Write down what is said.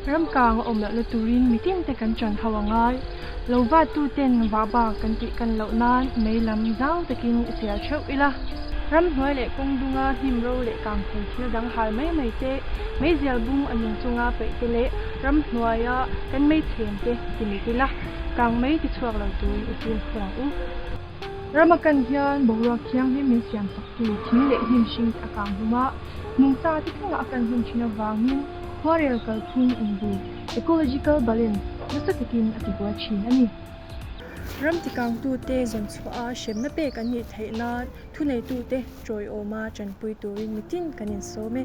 Ram kang a awm lohna turin mitin te kan ṭan ho a ngai. Lo vat tu ten vah bak kan tih kan loh nan mei lam zau takin i sial theuh ila. Ramhnuai leh kawng dunga hnim ro leh kang thei thil dang hal mai mai te, meizial bung a nung chunga peih te leh ramhnuaia kan mei chhem te ti mit ila, kang mei ti chhuak lo turin i fimkhur ang u. Ram a kan hian boruak thianghlim min siam sak tu thing leh hnim hring te a kang hlum a, nungcha te thlengah a kan hlum thin avangin khuarel kalphung inbu, ecological balance, nasa takin a tibuai thin a ni. Ram tikangtute zawnchhuah a hremna pek an nih theih nan thuneitute tawiawma tanpui turin mitin kan insawm e.